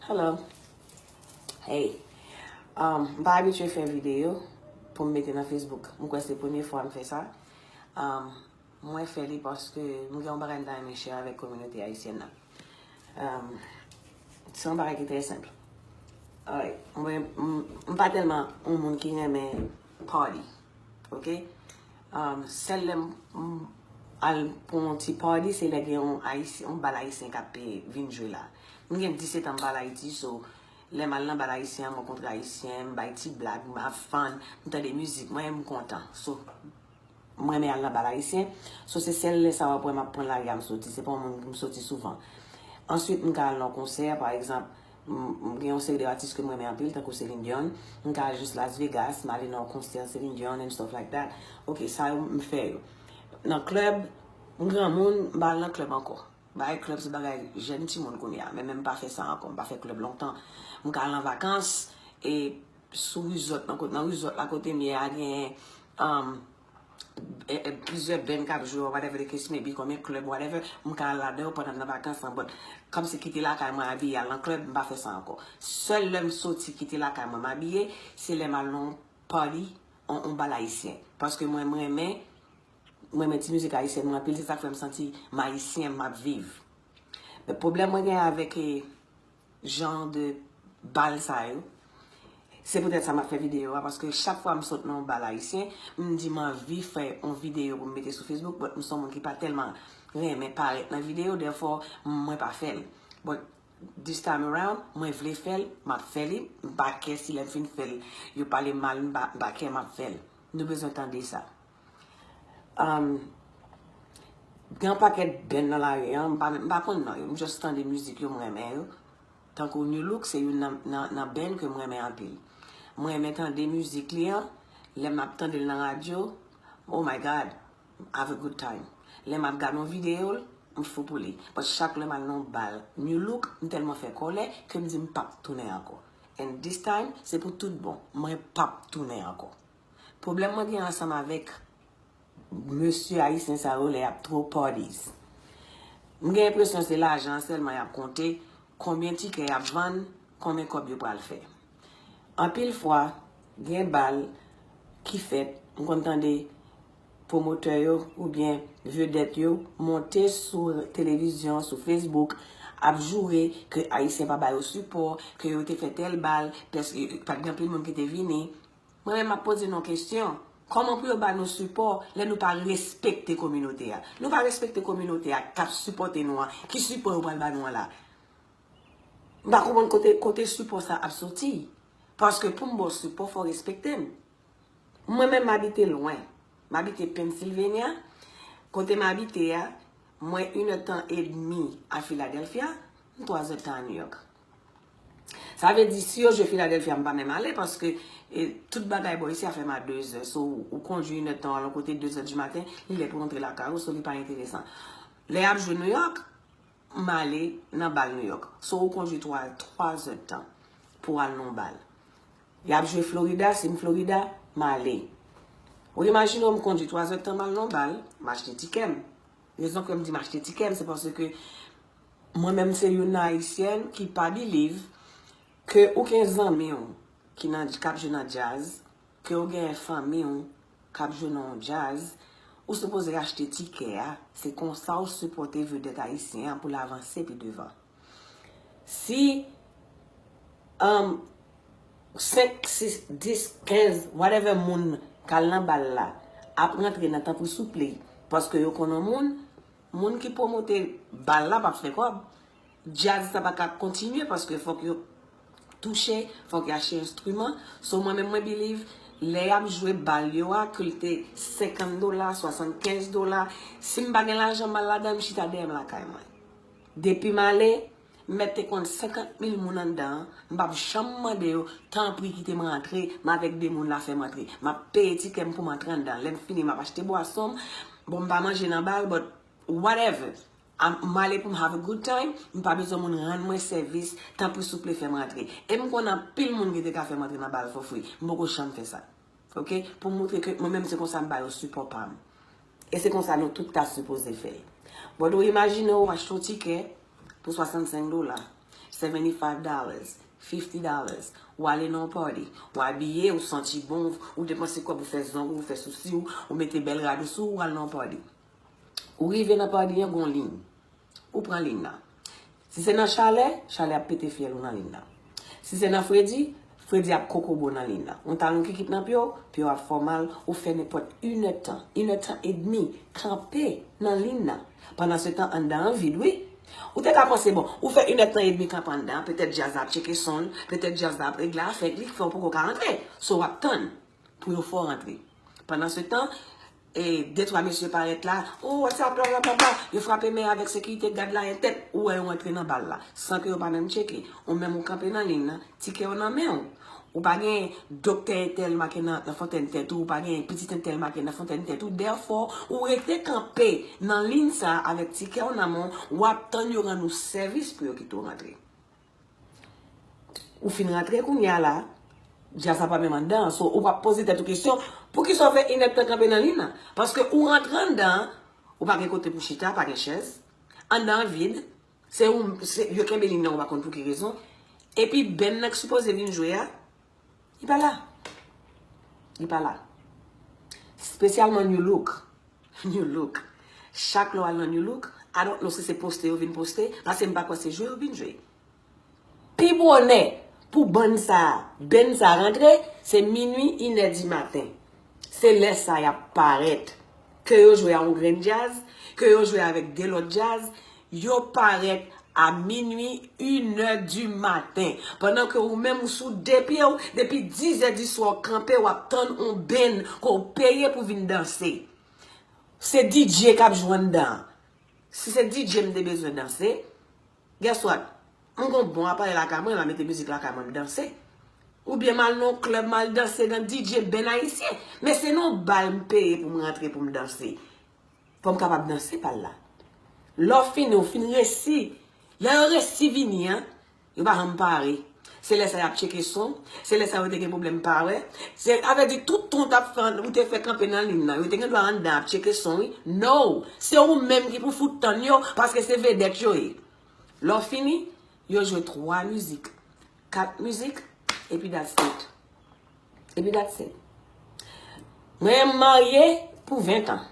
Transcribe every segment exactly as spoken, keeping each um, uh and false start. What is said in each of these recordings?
Hello. Hey. Um, m pa abitye fè videyo pou m mete nan Facebook. M kwè se premye fwa m fè sa. Um, mwen fè li paske m gen yon bagay m ta renmen share avèk kominote ayisyèn nan. Um, se yon bagay ki trè senp. Alright. Mwen, m, m pa tèlman yon moun ki renmen party. Ok? Um, sèl lè m, m al pou yon ti party, se lè gen yon ayisyen, yon bal ayisyen k ap vin jwe la. M gen disèt an, m pa al Ayiti, so lè m al nan bal ayisyen an, m rankontre ayisyen, m bay ti blag, m ap fun, m tande mizik, mwen m kontan. So, mwen renmen al nan bal ayisyen. So, se sèl lè sa w ap wè m ap pran lari a m soti. Se pa yon moun m soti souvan. Answit, m ka al nan yon konsè, pa egzanp, m, m gen yon seri de atis ke m renmen anpil, tankou Celine Dion. M ka al jis Las Vegas, m ale nan yon konsè Celine Dion and stuff like that. Ok, sa yo m fè yo. Nan klèb, m granmoun, m pa al nan klèb ankò. Bagay klèb se bagay jèn timoun kounye a, men, men m pa fè sa ankò, m pa fè klèb lontan. M ka al an vakans, e sou resort, nan kot, nan resort la kote m ye a, gen, um, e, e, plizyè band k ap jwe, or whatever the case may be, konbyen klèb, whatever, m ka al ladan yo pandan m nan vakans lan, but kòmsi kite lakay mwen abiye al nan klèb, m pa fè sa ankò. Sèl lè m soti kite lakay mwen m abiye, se lè m al nan yon party, on, on bal ayisyen. Paske mwen, mwen renmen, mwen renmen ti mizik ayisyèn mwen anpil, se sa k fè m santi m ayisyen, m ap viv. Men pwoblèm mwen gen avèk, eh, jan de bal sa yo. Se poutèt sa m ap fè videyo a, paske chak fwa m sot nan yon bal ayisyen, m di m anvi fè yon videyo pou m mete sou Facebook, but m se yon moun ki pa tèlman renmen parèt nan videyo, therefore, mwen pa fè l. But this time around, mwen vle fè l, m ap fè li, m pa kè si lè m fin fè l, yo pale mal, m pa, m pa kè, m ap fè l. Nou bezwen tande sa. Um, gen yon pakèt band nan lari an, m pa, m pa konn non yo, m just tande mizik yo, m renmen yo. Tankou New Look, se youn nan, nan, nan band ke m renmen anpil. M renmen tande mizik li an, lè m ap tande l nan radyo, oh my God, have a good time. Lè m ap gade yon videyo l, m fou pou li. But chak lè m al nan yon bal New Look, m tèlman fè kòlè ke m di m p ap tounen ankò. And this time, se pou tout bon, mwen p ap tounen ankò. Pwoblèm mwen gen ansanm avèk mesye ayisyen sa yo lè y ap throw parties. M gen enpresyon se lajan an sèlman y ap konte, konbyen tikè y ap vann, konbyen kòb yo pral fè. Anpil fwa, gen bal ki fèt, m konn tande pwomotè yo oubyen vedèt yo monte sou televizyon, sou Facebook, ap joure ke ayisyen pa ba yo sipò, ke yo te fè tèl bal, pèske pa t gen anpil moun ki te vini. Mwen menm, m ap poze nou kesyon. Kòman pou yo ba nou sipò lè nou pa respekte kominote a? Nou pa respekte kominote a k ap sipòte nou an. Ki sipò yo pral ba nou an la? M pa konprann kote, kote sipò sa ap soti. Paske pou m ba w sipò, fò w respekte m. Mwen menm, m abite lwen. M abite Pennsylvania. Kote m abite a, mwen inèdtan edmi a Philadelphia, m twazèdtan a New York. Sa vle di, si yo jwe Philadelphia, m pa menm ale, paske, e, tout bagay bò isi a fèmen a dezè. So, ou, ou kondwi inèdtan al yon kote dezè di maten, li lè pou rantre lakay ou, so li pa enteresan. Lè y ap jwe New York, m ale nan bal New York. So, ou kondwi twa, twazèdtan pou al nan bal. Y ap jwe Florida, si m Florida, m ale. Ou imajine w, m kondwi twazèdtan m al nan bal, m achte tikè m. Rezon ke m di m achte tikè m, se paske mwen menm se youn nan ayisyèn ki pa believe ke ou gen zanmi w ki nan, k ap jwe nan djaz, ke ou gen fanmi w k ap jwe nan yon djaz, ou sipoze achte tikè a, se konsa ou sipòte vedèt ayisyen an pou l avanse pi devan. Si, um, senk, sis, dis, kenz, whatever moun k al nan bal la ap rantre nan tanpri souple, paske yo konnen moun, moun ki pwomote bal la p ap fè kòb. Djaz sa pa ka kontinye paske fòk yo touche, fòk yo achte enstriman. So, mwen menm, mwen believe, lè y ap jwe bal yo a, ke l te senkant dola, swasannkenz dola, si m pa gen lajan m al ladan, m chita dèyè m lakay mwen. Depi m ale, m mèt te konn senkant mil moun anndan an, m p ap janm mande yo, tanpri kite m rantre, m avèk de moun la fè m antre. M ap peye tikè m pou m antre anndan. Lè m fini, m ap achte bwason m. Bon, m pa manje nan bal, but whatever. A, m ale pou m have a good time, m pa bezwen moun rann mwen sèvis, tanpri souple fè m rantre. E m konn anpil moun ki te ka fè m rantre nan bal for free. M poko janm fè sa. Ok? Pou m montre ke mwen menm se konsa m ba yo sipò pa m. E se konsa nou tout ta sipoze fè l. But ou imajine w achte yon tikè pou swasannsenk dola. seventy-five dollars, fifty dollars. Ou ale nan yon party, ou abiye, ou santi bon, ou depanse kòb, ou fè zong ou, ou fè sousi ou, ou mete bèl rad ou sou ou, ou al nan yon party. Ou rive nan party an, gon liy. Ou pran liy nan. Si se nan chalè, chalè ap pete fyèl ou nan liy nan. Si se nan fredi, fredi ap kokobe w nan liy nan. Yon talon ki kit nan pye w, pye w ap fè w mal, ou fè nenpòt inèdtan, inèdtan edmi, kanpe nan liy nan. Pandan se tan, anndan an vid, wi. Ou te ka panse, bon, ou fè inèdtan edmi kanpe anndan, petèt djaz la ap tcheke son l, petèt djaz la ap regle afè l, li k fè w poko ka rantre. So, w ap tann pou yo fè w rantre. Pandan se tan, e, de twa mesye parèt la, oh, what's up, bla, bla, bla, bla. Yo frape men avèk sekirite gad la, entèt, ou wè yo rantre nan bal la, san ke yo pa menm tcheke. Ou menm ou kanpe nan liy nan, tikè w nan men w. Ou pa gen doktè entèl make nan, nan fontèn tèt ou, ou pa gen pitit entèl make nan fontèn tèt ou. Therefore, ou rete kanpe nan liy sa avèk tikè w nan men w, w ap tann yo rann ou sèvis pou yo kite w rantre. Ou fin rantre kounye a la, djaz la pa menm anndan an. So, ou p ap poze tèt ou kesyon, poukisa w fè inèdtan kanpe nan liy nan? Paske ou rantre anndan an, ou pa gen kote pou chita, pa gen chèz. Anndan an vid, se ou, se, yo kenbe liy nan, ou pa konn pou ki rezon. Epi band nan ki sipoze vin jwe a, li pa la. Li pa la. Espesyalman New Look. New Look. Chak lè w al nan New Look, I don't know si se poste yo vin poste, paske m pa kwè se jwe yo vin jwe. Pi bonè pou bann sa, band sa rantre, se minui, inè di maten. Se lè sa y ap parèt. Ke yo jwe a yon grenn djaz, ke yo jwe avèk de lòt djaz, yo parèt a minui, inè di maten. Pandan ke ou menm ou sou de pye w, depi dizè di swa w kanpe, w ap tann yon band ke w peye pou vin danse. Se D J k ap jwe anndan an. Si se D J m te bezwen danse, guess what? M gon bon aparèy lakay mwen, m a mete mizik lakay mwen, m danse. Oubyen m al nan yon klèb, m al danse nan D J band ayisyen. Men se nan yon bal m peye pou m rantre pou m danse. Pou m kapab danse bal la. Lè w fini, ou fin resi. Lè yo resi vini an, yo pa janm pare. Se lè sa y ap tcheke son. Se lè sa yo te gen pwoblèm pa wè. Se, avè di, tout tan w t ap fè, ou te fè kanpe nan liy nan, yo te gen dwa anndan ap tcheke son, wi. No! Se ou menm ki pou fout tann yo, paske se vedèt yo ye. Lè w fini, yo jwe twa mizik, kat mizik, epi that's it. Epi that's it. Mwen marye pou ven tan.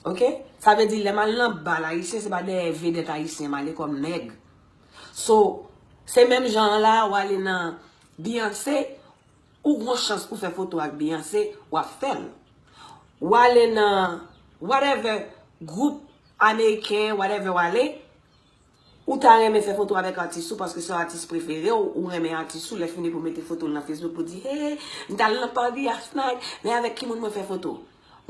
Oke? Sa vle di, lè m al nan bal ayisyen, se pa dèyè vedèt ayisyen m ale kòm nèg. So, se menm jan an la, w ale nan Beyoncé, ou gon chans pou fè foto ak Beyoncé, w ap fè l. W ale nan whatever gwoup ameriken, whatever w ale, ou ta renmen fè foto avèk atis ou paske se atis prefere w, ou renmen atis ou, lè fini pou mete foto l nan Facebook pou di, hey, m t al nan party last night, men avèk ki moun mwen fè foto?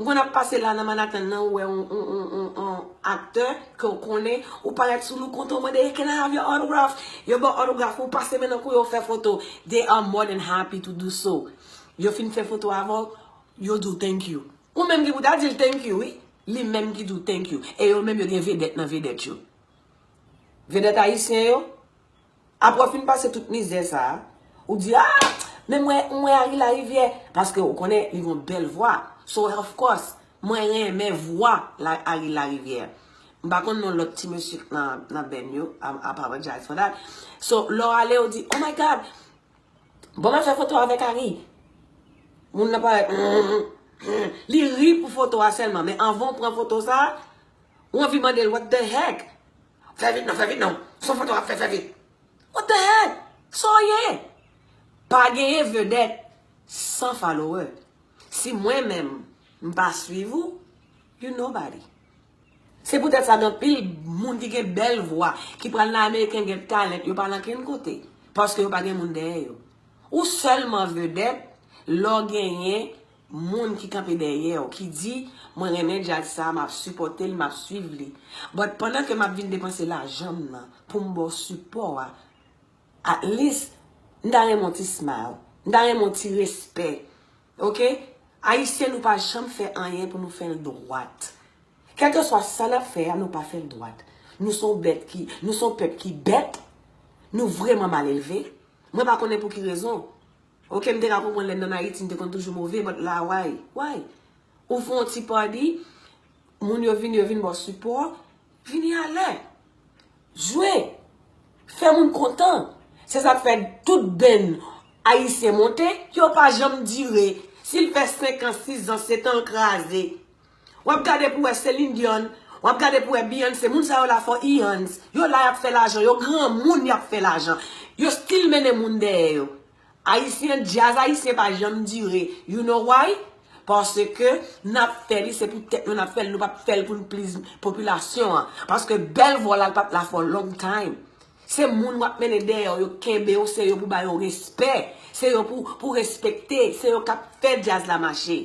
M konn ap pase la nan Manhattan nan, ou wè yon, yon, yon, yon, yon aktè ke w konnen, ou parèt sou li, w kontan, w mande, hey, can I have your autograph? Yo ba w autograph, ou pase men nan kou yo, fè foto. They are more than happy to do so. Yo fin fè foto avè w, yo di w thank you. Ou menm ki pou ta di l thank you, wi. Li menm ki di w thank you. E yo menm yo gen vedèt nan vedèt yo. Vedèt ayisyen yo, apre w fin pase tout mizè sa a, ou di, ah, men mwen, mwen Harry Larivière, paske ou konnen li gon bèl vwa. So, of course, mwen renmen vwa la, Harry Larivière. M pa konn non lòt ti mesye k nan, nan band yo, I, I apologize for that. So, lè w ale, ou di, oh my God, bon, m ap fè foto avèk Harry. Moun nan parèt, li ri pou foto a sèlman, men anvan w pran foto sa a, ou anvi mande l, what the heck? Fè vit non, fè vit non. Se yon foto w ap fè, fè vit. What the heck? Sa w ye? Pa genyen vedèt san follower. Si mwen menm, m pa swiv ou, you nobody. Se poutèt sa, gen anpil moun ki gen bèl vwa, ki pral nan American Got Talent, yo pa nan kenn kote, paske yo pa gen moun dèyè yo. Ou sèlman vedèt lè w genyen moun ki kanpe dèyè w, ki di, mwen renmen djaz sa, m ap sipòte l, m ap swiv li. But pandan ke m ap vin depanse lajan m nan pou m ba w sipò a, at least, m ta renmen yon ti smile, m ta renmen yon ti respè. Oke? Ayisyen, nou pa janm fè anyen pou nou fè l dwat. Kèlkeswa sa n ap fè a, nou pa fè l dwat. Nou se yon bèt ki, nou se yon pèp ki bèt. Nou vrèman mal elve. Mwen pa konnen pou ki rezon. Oke, m te ka konprann lè m nan Ayiti, m te konn toujou move, but la, why? Why? Ou fè yon ti party, moun yo vini, yo vin ba w sipò, vini alè. Jwe. Fè moun kontan. Se sa k fè tout band ayisyen monte, yo pa janm dire. Si l fè senk an, sis an, sèt an, l kraze. W ap gade pou wè Celine Dion, w ap gade pou wè Beyoncé, moun sa yo la for eons. Yo la, y ap fè lajan, yo granmoun, y ap fè lajan. Yo still mennen moun dèyè yo. Ayisyen, djaz ayisyen pa janm dire. You know why? Paske n ap fè li, se pou tèt nou n ap fè l, nou p ap fè l pou n please popilasyon an. Paske bèl vwa la, l p ap la for long time. Se moun w ap mennen dèyè w, yo kenbe w, se yo pou ba yo respè. Se yo pou, pou respekte, se yo k ap fè djaz la mache.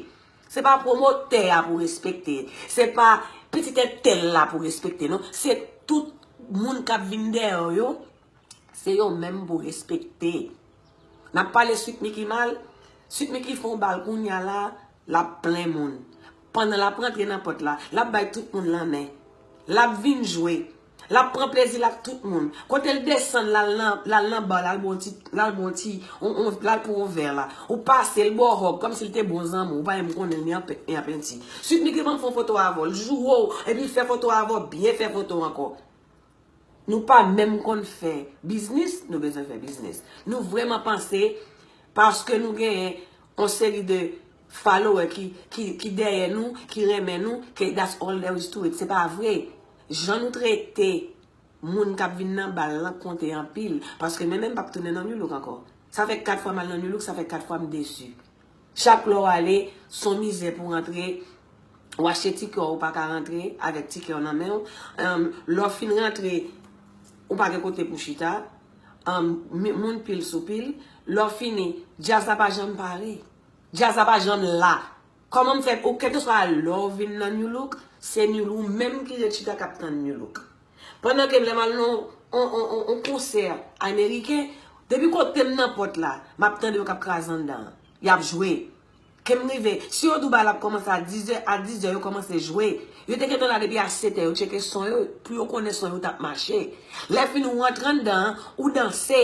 Se pa pwomotè a pou respekte, se pa pitit entèl la pou respekte, non. Se tout moun k ap vin dèyè w yo, se yo menm pou respekte. N ap pale Sweet Micky mal. Sweet Micky fè yon bal kounye a la, l ap plen moun. Pandan l ap rantre nan pòt la, l ap bay tout moun lanmen. L ap vin jwe. L ap pran plezi l ak tout moun. Kote l desann, l al nan, l al nan ba, l al bon ti, l al bon ti, on, on, l al pran yon vè la. Ou pase l ba w hug, kòmsi l te bon zanmi w, ou pa menm konnen l, ni an pent, ni an penti. Sweet Micky ban m fè yon foto avè w, l joure w, epi l fè foto avè w, byen fè foto ankò. Nou pa menm konn fè biznis, nou bezwen fè biznis. Nou vrèman panse, paske nou genyen yon seri de follower ki, ki, ki dèyè nou, ki renmen nou, ke that's all there is to it. Se pa vre. Jan nou trete moun k ap vin nan bal lan konte anpil. Paske mwen menm m p ap tounen nan New Look ankò. Sa fè kat fwa m al nan New Look, sa fè kat fwa m desi. Chak lè w ale, s on mizè pou rantre, w achte tikè w, ou pa ka rantre avèk tikè w nan men w. Em, lè w fin rantre, ou pa gen kote pou chita. Em, mi- moun pil sou pil. Lè w fini, djaz la pa janm pare. Djaz la pa janm la. Kòman m fè, ou kèlkeswa lè w vin nan New Look, se New Look, ou menm ki ret chita k ap tann New Look. Pandan ke m lè m al nan on, on, on, on konsè ameriken, depi kote m nan pòt la, m ap tande yo k ap kraze anndan an. Y ap jwe. Ke m rive, si yo di w bal ap kòmanse a dizè, a dizè yo kòmanse jwe. Yo te gentan la depi a setè, yo tcheke son yo, pou yo konnen son yo t ap mache. Lè fini ou rantre anndan an, ou danse.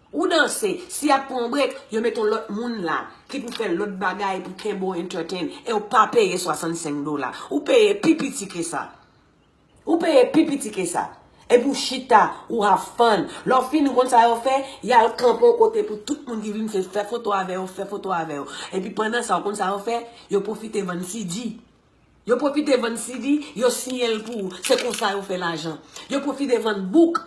Ou danse, si y ap pran yon brek, yo mete yon lòt moun la, ki pou fè lòt bagay pou kenbe w entertain, e w pa peye swasannsenk dola. Ou peye pi piti ke sa. Ou peye pi piti ke sa. Epi w chita, ou have fun. Lè w fini, ou konn sa yo fè, y al kanpe yon kote pou tout moun ki vin fè, fè foto avè yo, fè foto avè yo. Epi pandan sa, ou konn sa yo fè, yo pwofite vann C D. Yo pwofite vann C D, yo siyen l pou ou. Se konsa yo fè lajan. Yo pwofite vann bouk.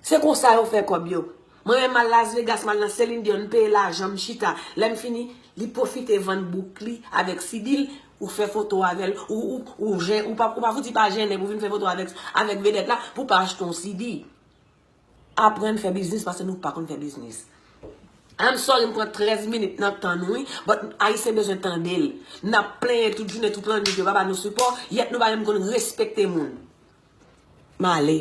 Se konsa yo fè kòb yo. Mwen menm m al Las Vegas, m al nan Celine Dion, m peye lajan, m chita. Lè m fini, li pwofite vann bouk li avèk C D l, ou fè foto avè l, ou, ou, ou, jen- ou pa, ou pa fouti pa jennen pou vin fè foto avèk, avèk vedèt la, pou pa achte yon C D. Aprann fè biznis paske nou pa konn fè biznis. I'm sorry, m pran trèz minit nan tan nou, wi, but Ayisyen bezwen tande l. N ap plenyen tout jounen, tout lannwit, yo pa ba nou sipò, yèt nou pa menm konn respekte moun. M ale.